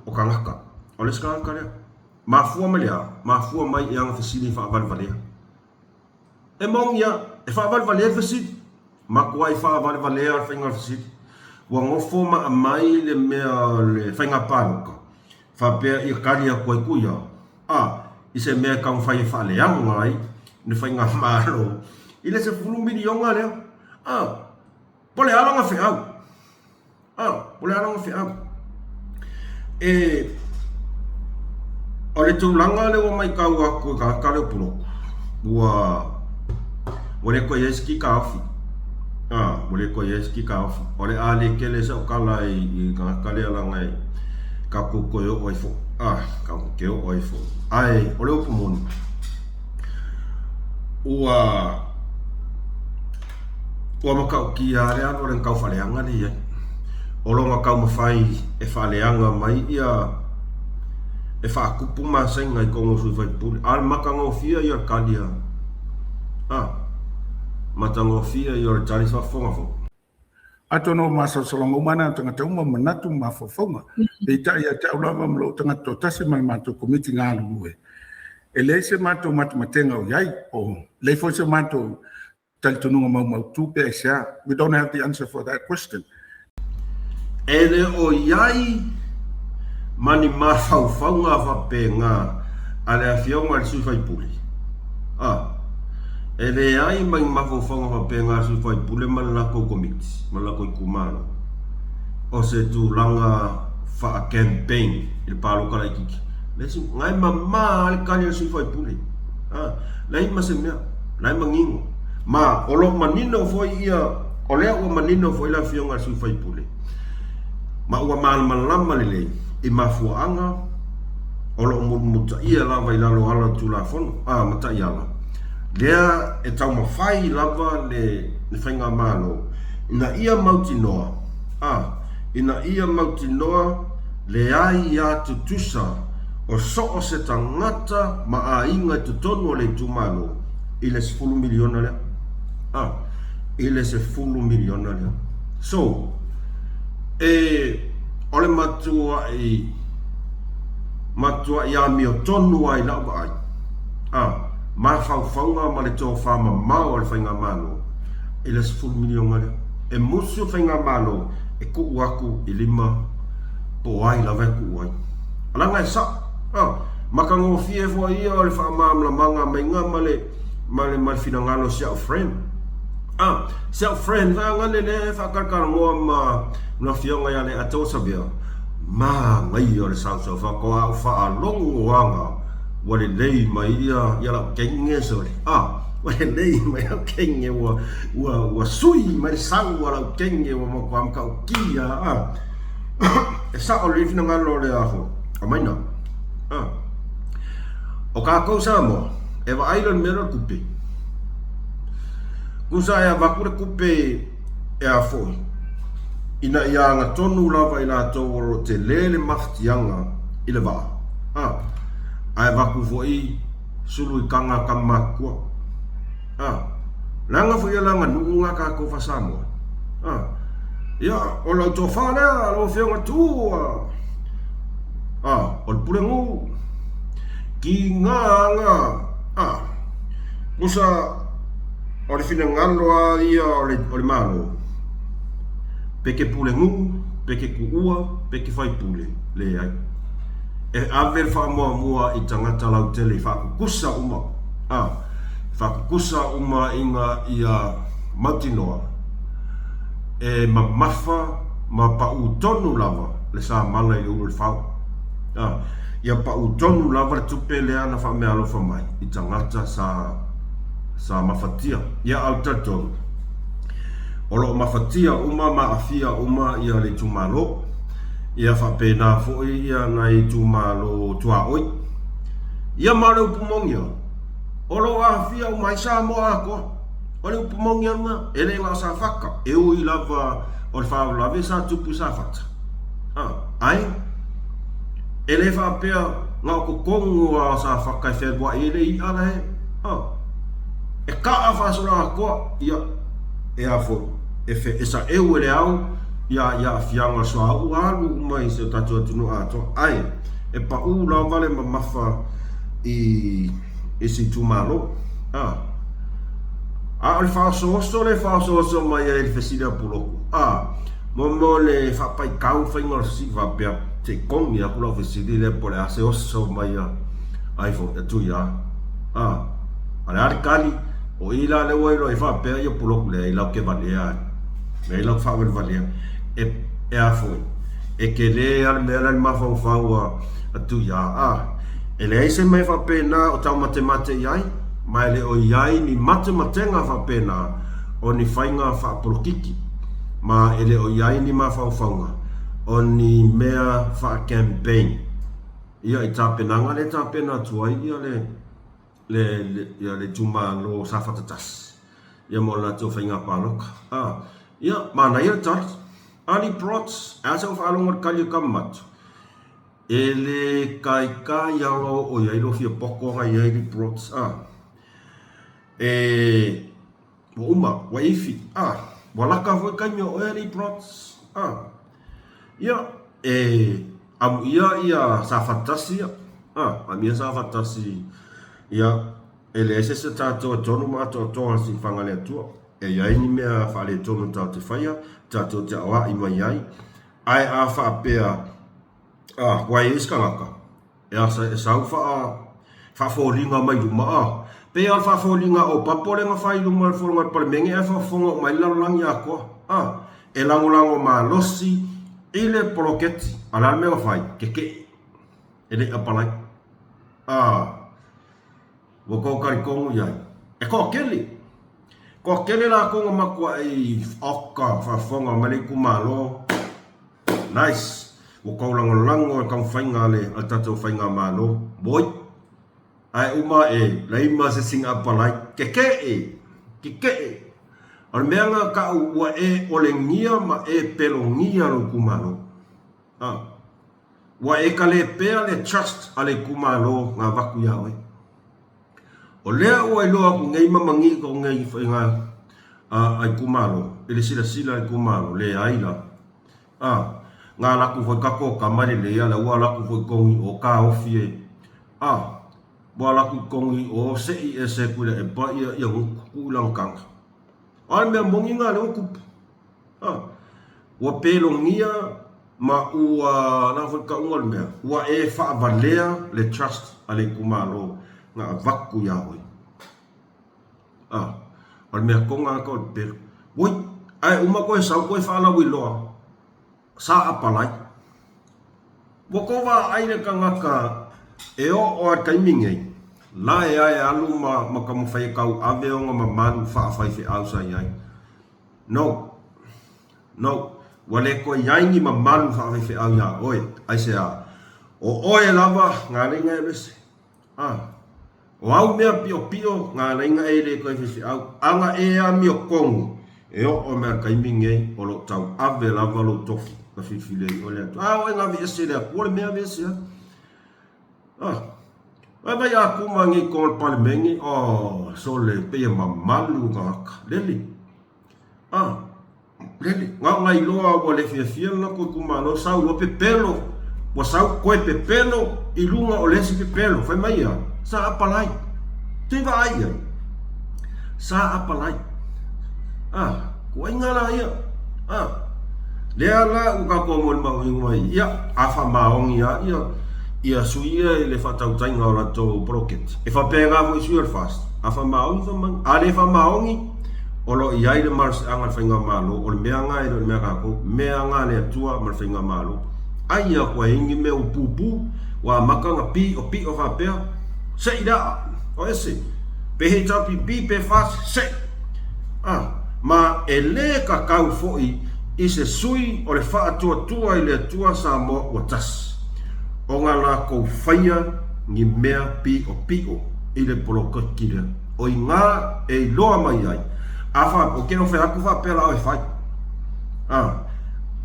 o tagata. O le isi tagata lea. Mafua mai le a? Mafua mai i ana fesili faavalevalea. E moni lava, e faavalevalea le fesili. Matuai faavalevalea le faiga o le fesili. Ua nofo ma aumai le mea o le faiga palota, faapea ia tali atu ai kuia, a, i se mea e taumafai e faaleaga ai le faigamalo i le 10 miliona lea. A, po o le a lana feau? A, o le a lana feau? E, o le tulaga lea ua matau atu i tagata lea o Pulotu, ua, ua le toe i ai se kikaofi. A, ua le toe i ai se kikaofi. O le a le tele sau tala i, i tagata lea leaga e tatou toe oo ai foi. A, tatou te oo ai foi. Ae, o le upu moni, ua, Ua matautia lava le alu a le tau faaleaga lea i ai. O lona taumafai e faaleaga mai ia e faatupu masaiga i totonu o sui usufono. A o le matagofie ia o le tali a a matagofie ia o le tali faafofoga foi. Atonu o masalosaloga uma na o tagata uma manatu ma mafaufauga. Peitai ia te au lava ma lou tagata toatasi ma le matou Komiti galulue, e leai se matou matematega o i ai, po leai foi se matou talitonuga maumautu pe aisea. We don't have the answer for that question. E le o i ai ma ni mafaufauga faapena a le Afioga i le sui faipule. A, e leai ma ni mafaufauga faapena a le sui faipule ma le latou komiti, ma le latou itumalo, o se tulaga faa-campaign i le palota laitiiti. Le isi, na e mama lava le tali a le sui faipule. A, leai ma se mea. La e manino. Ma o lo o manino foi ia, o lea ua manino foi le Afioga i le sui usufono, ma ua malamalama lelei i mafuaaga o lo o mulimulitaia lava i lalo o ala o le Tulafono, a, ma taiala, lea e taumafai lava le Faigamalo ina ia mautinoa, a, ina ia mautinoa leai a tutusa o so o se tagata ma aiga i totonu o le itumalo i le 10 miliona lea. A, i le 10 miliona lea. So, e, o le matuai, matuai amiotonu lava i lau vaai, a, mafaufauga ma le tofa mamao a le Faigamalo i le 10 miliona lea. E musu le Faigamalo e tuu atu i lima po o ai lava e tuu ai. Leaga e sao. A, matagofie foi ia o le faamalamalamaga maiga ma le, ma le, ma le finagalo o si au friend. A, si au friend vaega le lea e faatalatalanoa ma le afioga ia Leato Savea, manaia o le sausau faatoa au faalogo aga ua lelei mai ia, ia lau teine sole. A, Ua lelei mai lau kenge ua ua ua sui mai le sau a lau kenge ua matua matautia a. E sao lelei finagalo o le aho Maina a. O kākou Samoa e vaai loa i le mea lea o le tupe. Tusa e avatu le tupe e a foi ina ia agatonu lava i latou o lo o tele le mafatiaga i le vaa a. Ae avatu foi sulu i kaga tama matutua. A, leaga foi ia le aganuu na tatou faa-Samoa. A, ia, o lau tofa lea, lau Afioga Tu, a, a, o le Pulenuu, kiga aga, a, tusa o le finagalo lava ia o le, o le Malo, pe ke Pulenuu, pe ke Tuua, pe ke Faipule, leai. E ave le faamuamua i tagata lautele i faakukusa uma, a, faakukusa uma ina ia mautinoa e mamafa ma paʻū tonu lava le samala i le ulu o le fao. A, ia paʻū tonu lava le tupe lea na faameaalofa mai i tagata sa, sa mafatia. Ia au talitonu, o lo o mafatia uma ma aafia uma ia le itumalo, ia faapena foi ia nai itumalo tuaoi. Ia ma o le upu moni lava, o lo o aafia uma ai Samoa atoa. O le upu moni lava lena, e le na o Safata, e ui lava o le faalavelave sa tupu i Safata. Ae, e le faapea na o totonu lava o Safata e fealuai ai le i'a la e, e kaa faasoloatoa, ia, e a foi, e, fe, e saeu e le ao ia, ia aafiaga o le suauu alu uma i si o tatou atunuu atoa. Ae, e paʻū lava le mamafa i i se itumalo. A, a o le faaosooso lea e faaosooso mai ai i le fesili a Puloku, a, mo mo le faapaitau faiga o le fesili faapea, se i kogi atu lau fesili lea po o le a se oso mai a ai foi a Tuia. A, a o le a le tali? O i la lea ua iloa ai faapea ia Puloku leai latou te valea ai. Leai latou te faavalevalea. E, e a foi? E tele lava le mea la i le mafaufau a a Tuia. A, e leai se mea faapena o taumatemate i ai, ma e le o i ai ni matematega faapena o ni faiga faapolokiki, ma e le o i ai ni mafaufauga o ni mea faa-campaign ia i tapenaga lea e tapena atu ai ia le le ia le itumalo o Safata 1 ia mo le latou faiga palota. A, ia, manaia le tali. Ali Protz, e a sa ou faalogo i le tali a Kamamatu? E le kaikai lava o oo i ai lou fia poto aga i ai li Protz, a. E, ua uma, ua ifi, a. Ua laka foi taimi o oe li Protz, a. Ia, e amuia ia Safata 1 ia, a, amuia Safata 1, ia, e leai se isi o tatou e tonu ma atoatoa i siufaga a le Atua. E i ai ni mea faaletonu tatou te faia, tatou te aoai mai ai, ae a faapea, a, ua i ai isi tagata, E asa e sau faa faafoliga mai luma a. Pei a o le faafoliga o papo lea na fai i luma o le fono a le Palemene ae faafofoga uma ai le lalolagi atoa a. E lagolago malosi i le poloketi. A o le a le mea na fai? Kekeʻi. E le i apalai. A. Ua tou talitonu i ai. E toatele. Toatele latou na matuai oka faafofoga mai le itumalo. Nice. Ua tou lagolago i le taumafaiga a le tatou faigamalo. Moi. Ae uma e laima se sina apalai. Kekeʻe. Kekeʻe. O le mea lena taʻu ua e olegia ma e pelogia lou itumalo. A. Ua e kalepea le trust a le itumalo na avatu ia oe. O lea ua iloa atu nei ma manino nei faiga a itumalo i le silasila a itumalo, leai la. A, na alu atu foi tatou tama i le lea, la ua alu atu foi i totonu i o taofi e, a, ua alu atu i totonu i o sei ese Tuilaepa ia ia gutu tuu i lana taga. A o le mea moni lena lea ua tupu. A, ua pelogia ma ua, na foi le tauga o le mea, ua e faavalea le trust a le itumalo na avatu ia oe. A, o le mea toga lava o le pepelo. Oi, ae uma toe sau toe faalauiloa, sa apalai. Ua tou vaai le tagata e oo lava i le taimi nei. La e ae alu ma ma taumafai e tauave ona mamalu faafaifeau sa i ai. No. No. Ua le toe i ai ni mamalu faafaifeau iā oe. Aisea? O oe lava ngā leiga e alu ese. A. O au mea piʻopiʻo ngā leiga e le toe faifeau. Ana e amiotonu e oo mai a le taimi nei o loo tauave lava lou tofi na filifili ai oe le Atua. A oe na aveese e le Atua le mea aveese ai. Ah, vai vai a kuma ngi ko le palemene, oh, sole pei e mamalu tagata. Lele. Ah, lele. Nga ngai loa ua le fiafia le latou itumalo, sau loa pepelo, ua sau koe pepelo i luga o le isi pepelo. Fai mai ia, sa apalai. Te vaai ia. Sa apalai. Ah, Kuaiga la ia. A, lea la ua tatou molimauina mai, ia, a faamaoni lava ia, ia sui ia i le faatautaiga o latou poloketi. E faapena foi sui o le FAST. A faamaoni, faamaoni. A le faamaoni, o lo o i ai le malosiaga a le Faigamalo, o le mea lena e le o le mea a tatou, mea lena a le Atua ma le Faigamalo. Ai ia kua i ai ni mea ua pupu, ua amata ona piʻopiʻo faapea, se i le aʻa, o ese, pe HRPP pe FAST, se i! A, ma e lē kakau foʻi i se sui o le faatuatua i le Atua Samoa ua tasi, ona lakou faia ni mea piʻopiʻo i le poloketi lea, o inā e iloa mai ai, a faapea, o ke o fai atu faapea la oe fai. A,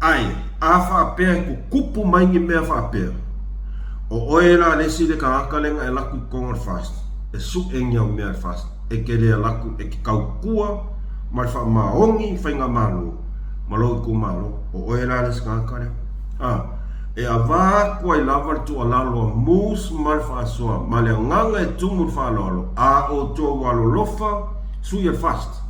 ae a faapea e tutupu mai ni mea faapea, o oe la le isi le tagata lena e laku i totonu o le FAST, e suʻe ni au mea e le FAST. e te le alaku e te tautua ma le faamaoni faigamalo ma lou itumalo. O oe la le isi tagata lea. A, e avā atu ai lava le tuualalo a Moose ma le faasoa ma le agaga e tumu le faaaloalo, a outou alolofa, sui a FAST,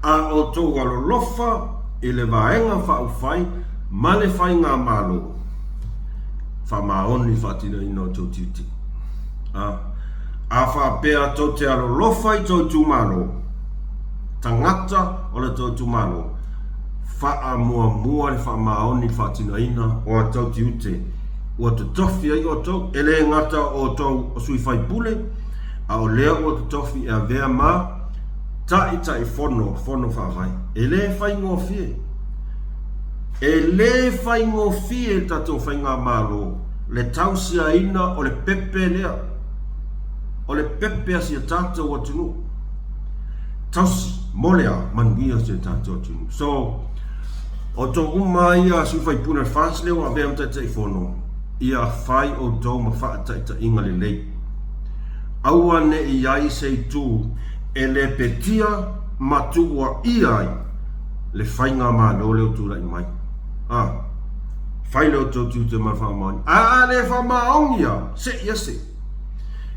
a outou alolofa i le Vaega Faaupufai ma le Faigamalo, faamaoni le faatinoina o tou tiute. A. A faapea tou te alolofa i tou itumalo, tagata o le tou itumalo, faamuamua le faamaoni i le faatinoina o a tou tiute ua totofi ai outou, e le gata o outou o sui faipule, a o lea ua totofi e avea ma Taitaifono Fono Faavae. E le faigofie. E le faigofie i le tatou Faigamalo le tausiaina o le pepe lea, o le pepe a si a tatou atunuu. Tausi mo le a? Manuia si a tatou atunuu. So, outou uma ia sui faipule o le FAST lea ua avea ma Taitaifono, ia fai outou ma faataitaiga lelei. Aua ne i ai se itu e lepetia ma tuuaia ai le faigamalo lea ua tulai mai. A, fai le outou tiute ma le faamaoni. A, a le faamaoni a, seʻi ese.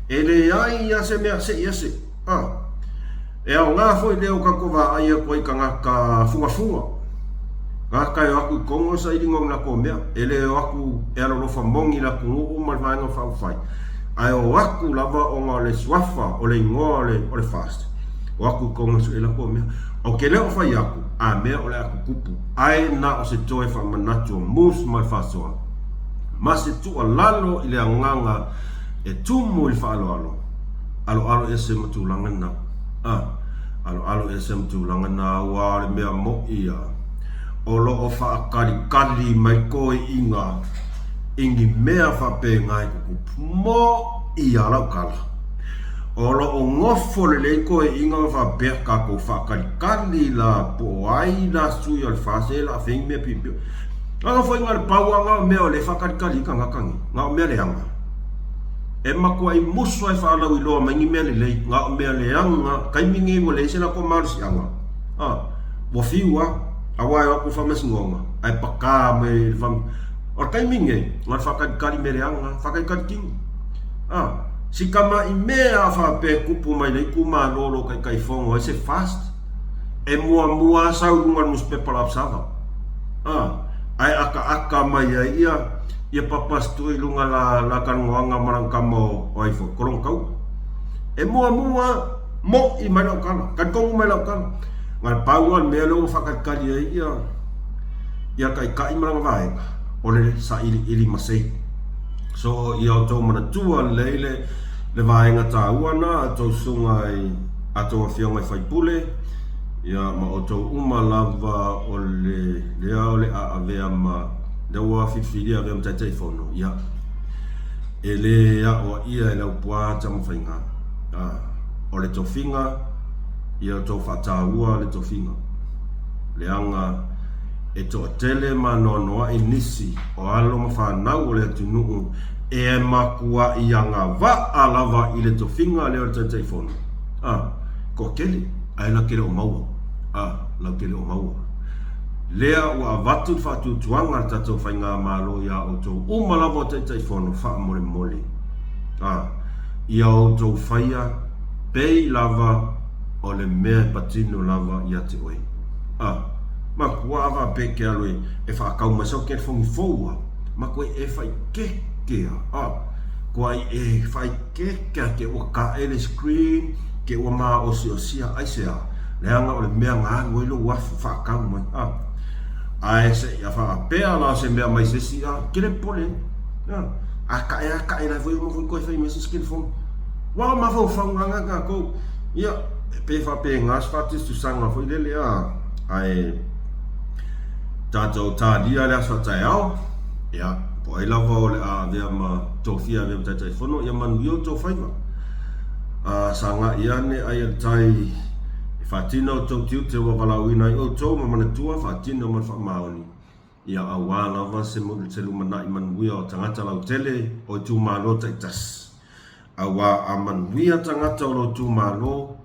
E leai a se mea, seʻi ese. A, e aoga foi lea o tatou vaai atu ai i tagata fugafuga. Tagata e o atu i totonu o le sailiga o ni latou mea. E le o atu e alolofa moni i le atunuu ma le vaega faaupufai, ae o atu lava ona o le suafa, o le igoa o le, o le FAST. O atu i totonu e sue latou mea. Ou te le o fai atu, a mea o le a tutupu, ae na o se toe faamanatu o Moose ma le faasoa, ma se tuualalo i le agaga e tumu i le faaaloalo, aloalo ese ma tulaga na. A, aloalo ese ma tulaga na, aua o le mea moʻi ia, o lo o faakalikali mai toeaiina i ni mea faapena e tutupu. Moʻi a lau tala. O lo o nofo lelei toeaiina ma faapea tatou faakalikali la po o ai la sui o le FAST e la fei ni mea piopio. Na nofo i le pau a na o mea o lea e faakalikali ai tagata nei, na o mea leaga. E matuai musu lava e faalauiloa mai ni mea lelei, na o mea leaga, taimi nei ua leai se latou malosiaga, a, ua fiu lava, aua e o atu i le faamasinoga ae paka mai le faamasinoga. O le taimi nei, na o le faakalikali mea leaga, faakalikali tino. A, si tamaʻi mea a faapea e kupu mai le itumalo o lo o taitaifono ai se FAST, e muamua a sau i luga o le nusipepa o le Observer. A, ae akaaka mai ai ia, ia Papasitui i luga la, la talanoaga ma lana tama o, o ai foi, Kolongataua. E muamua a, moʻi mai lau tala, talitonu mai lau tala. Na le pau lava le mea lea ua faakalikali ai ia, ia Taitai ma lana vaega, o le sailiili masei. So, ia outou manatua lelei le. Le vaega taua na a tou susuga i a tou afioga i faipule, ia ma outou uma lava o le lea o le a avea ma lea ua filifilia avea ma Taitaifono, ia e le aoaia e Laupua Tamafaiga. A, o le tofiga, ia outou faataua le tofiga, leaga e toatele ma noanoa'i nisi o alo ma fanau o le atunuu e makua'i agavaa lava i le tofiga lea o le Taitaifono. A, toatele, ae latou te le o maua. A, latou te le o maua. Lea ua avatu le faatuatuaga a le tatou Faigamalo iā outou uma lava o Taitaifono faamolemole. A, ia outou faia pei lava o le mea e patino lava ia te oe. A, makua a faapea ke alu e faakau mai sau telefoni fou a, makua e faikeke a, a, kua e faikeke a ke ua kae le screen, ke ua maosiosia, aisea? Leaga o le mea na alu ai lou afu faakau mai, a. Ae seia faapea la se mea mai se isi, a, ke le popole ai, a. A kae a kae la foi uma foi koe fai mai se isi telefoni. Ua mafaufau gaga tatou, ia, pe faapena se faatusatusaga foi lele, a, ae tatou talia le aso a taeao, ia, po o ai lava o le a avea ma tofia avea ma Taitaifono, ia manuia outou faiva. A sagai ane ai a le tai e faatino outou tiute ua valaauina ai outou ma manatua faatino ma le faamaoni, ia auā lava se se lumanai manuia o tagata lautele o itumalo taitasi. Auā a manuia tagata o lou itumalo,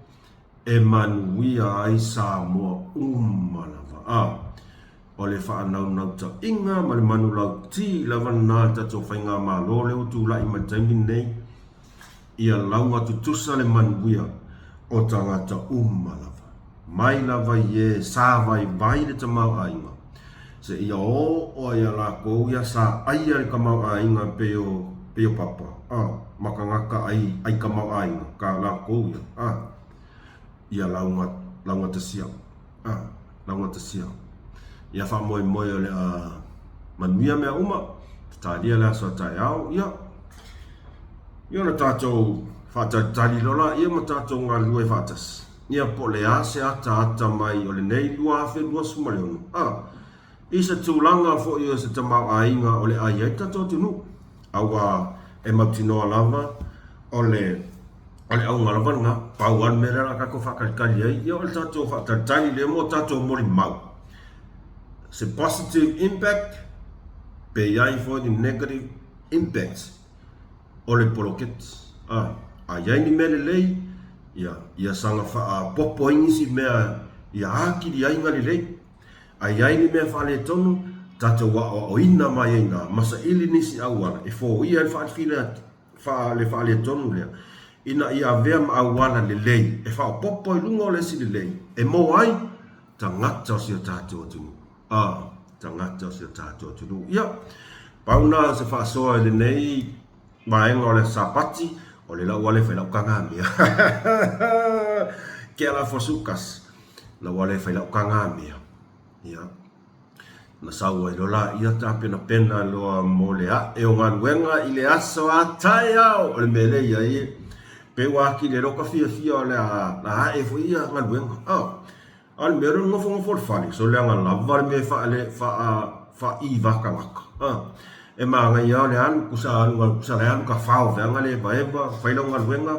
e manuia ai Samoa uma lava. A o le faanaunauta-iga ma le manulauti lava lena a le tatou Faigamalo lea ua tulai mai le taimi lenei, ia lauga tutusa le manuia o tagata uma lava, mai lava i e sa vaivai le tamaoaiga, seia oo ia lakou ia sa aia le tamaoaiga pei o pei o papa, a, ma tagata ai ai tamaoaiga, ka lakou ia, a, ia lauga laugatasia, a, laugatasia. Ia faamoemoe o le a manuia mea uma, tatalia le aso a taeao, ia, Ia ona tatou faatalitali loa laia ma tatou galulue faatasi. Ia po o le a se ataata mai o lenei 2026, a, i se tulaga foi o se tamaoaiga o le a i ai le tatou atunuu, aua e mautinoa lava o le o le auga lava lena. Pau lava le mea lea o le a tatou faatalitali ai, ia o le tatou faatalitali lea mo tatou molimau, se positive impact pe i ai foi ni negative impacts. o le poloketi. A, a i ai ni mea lelei, ia, ia saga faapopo ai nisi mea ia atili ai na lelei. A i ai ni mea faaletonu, tatou aoaoina mai ai ina ma saili nisi auala e foia ai le faalifila, faa, le faaletonu lea, ina ia avea ma auala lelei e faaopoopo i luga o le isi lelei e moa ai tagata o si o tatou atunuu. A, tagata o si o tatou atunuu. Ia, pau na o se faasoa i lenei vaega o le Sapati, o le lau ale fai lau kagamea. Ke ala fasukas, lau ale fai lau kagamea. Ia, na sau ai loa laia tapenapena loa mo le ae o galuega i le aso a taeao. O le mea lea i ai e pei ua atili ai loa ka fiafia o le a ae foi ia galuega. Oh. A o le mea lea o le nofonofo o le fale, so leaga lava le mea e faale, faa, faaivakalaka. A, e manaia lava o le alu, kusa alu, kusa le alu ka fao feaga le evaeva, fai lau galuega,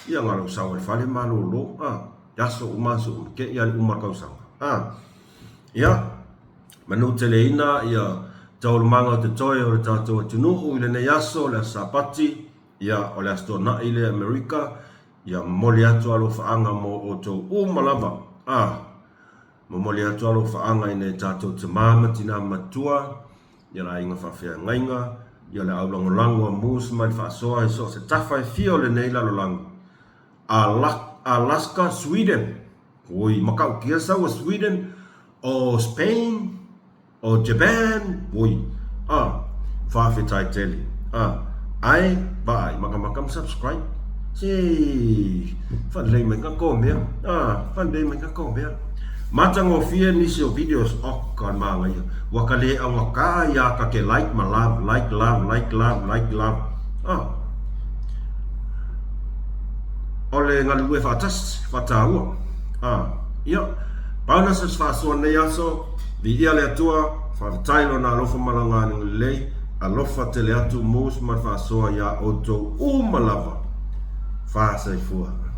ia na lou sau ai le fale malolo, a, i aso uma aso uma, te i lava le uma o le tausaga. A, ia, manuteleina ia taualumaga o totoe o le tatou atunuu i lenei aso, le aso Sapati, ia, o le Aso Toonai lea i Amerika, Ia momoli atu alofaaga mo outou uma lava, a, momoli atu alofaaga i nai tatou tama ma tina matua, ia le aiga faafeagaiga, ia le aulagolago a Moose mai le faasoa i so o se tafa e fia o lenei lalolagi. Alaska, Sweden, oi, matautia sau a Sweden, o Spain, O Japan, oi, a, faafetai tele, a, ae, vaai, makamaka ma subscribe, se, faalelei mai ka komea, a, faalelei mai ka komea. Matagofie nisi o videos, oka le manaia, ua ka le augata ia ka ke like ma love, like, love, like, love, like, love, a. O le galulue faatasi, faataua. A, ia, pau na se faasoa nei aso, viia le Atua, faafetai Lona alofa ma Lana agalelei, alofa tele atu Moose ma le faasoa iā outou uma lava. Faasaifua.